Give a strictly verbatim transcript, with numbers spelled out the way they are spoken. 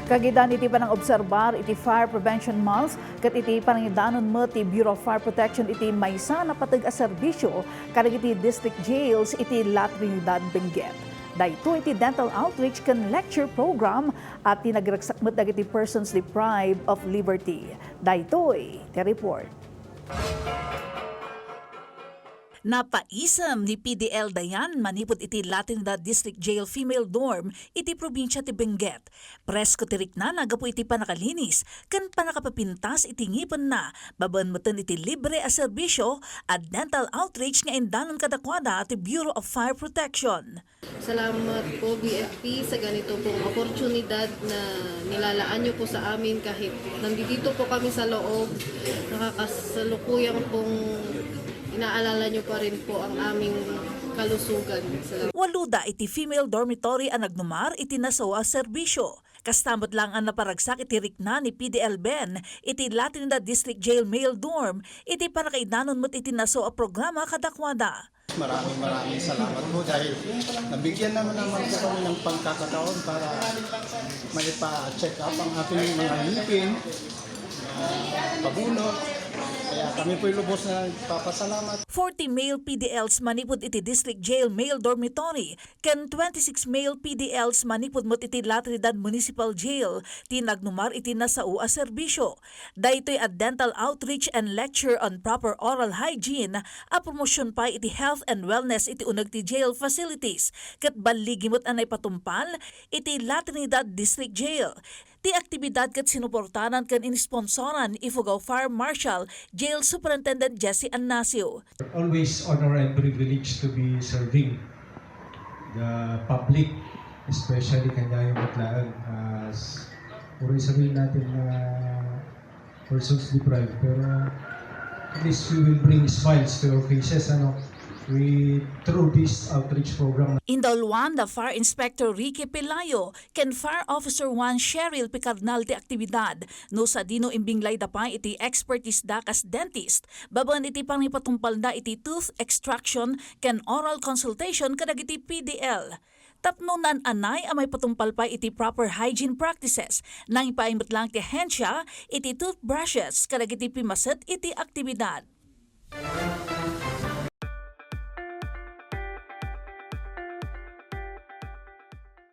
Kagidan iti panangobserbar iti Fire Prevention Month ket iti panangidanon met ti Bureau of Fire Protection iti maysa a napateg a serbisio kadagiti district jails iti La Trinidad, Benguet. Daytoy iti dental outreach ken lecture program a tinagraksak met dagiti persons deprived of liberty. Daytoy ti report. Napaisem ni P D L Dayan manipud iti La Trinidad District Jail Female Dorm iti probinsia ti Benguet. Presko ti riknana gapu iti pannakalinis ken pannakapapintas iti ngipenna, babaen metten iti libre a serbisio a dental outreach nga indanon kadakuada ti Bureau of Fire Protection. Salamat po, B F P, sa ganito pong oportunidad na nilalaan niyo po sa amin kahit nandito po kami sa loob. Nakakasalukuyang pong inaalala niyo pa rin po ang aming kalusugan. Salamat. Waluda iti female dormitory a nagnumar iti nasao a serbisio. Kasta met laeng a naparagsak iti rikna ni P D L Ben iti La Trinidad District Jail Male Dorm iti pannakaidanon met iti nasao a programa kadakuada. Maraming, maraming salamat po dahil nabigyan naman naman po kami ng pagkakataon para maipa-check up ang ating mga ngipin, ah, pabunot. Kaya kami po'y lubos na nagpapasalamat. Forty male P D Ls manipud iti District Jail Male Dormitory ken twenty-six male P D Ls manipud met iti La Trinidad Municipal Jail ti nagnumar iti nasao a serbisyo. Daytoy a dental outreach and lecture on proper oral hygiene a promotion pay iti health and wellness iti uneg ti jail facilities ket balligi met a naipatungpal iti La Trinidad District Jail. Ti aktibidad ket sinuportaran ken inisponsoran ni Ifugao Fire Marshal Jail Superintendent Jesse Anasio. Always honor and privilege to be serving the public, especially kaniayo met laeng as, uray sabihin natin na persons deprived, pero at least we will bring smiles to your faces, ano, we, through this outreach program. Indauluan da Fire Inspector Ricky Pelayo ken Fire Officer one Cheryl Picarnal ti aktibidad, no sadino imbinglayda pay iti expertise da kas dentist, babaen iti pangipatumpalda iti tooth extraction ken oral consultation kadagiti P D L. Tapno naan-anay a maipatungpal pay iti proper hygiene practices, nangipaay met laeng ti ahensia iti toothbrushes kadagiti pimaset iti aktibidad.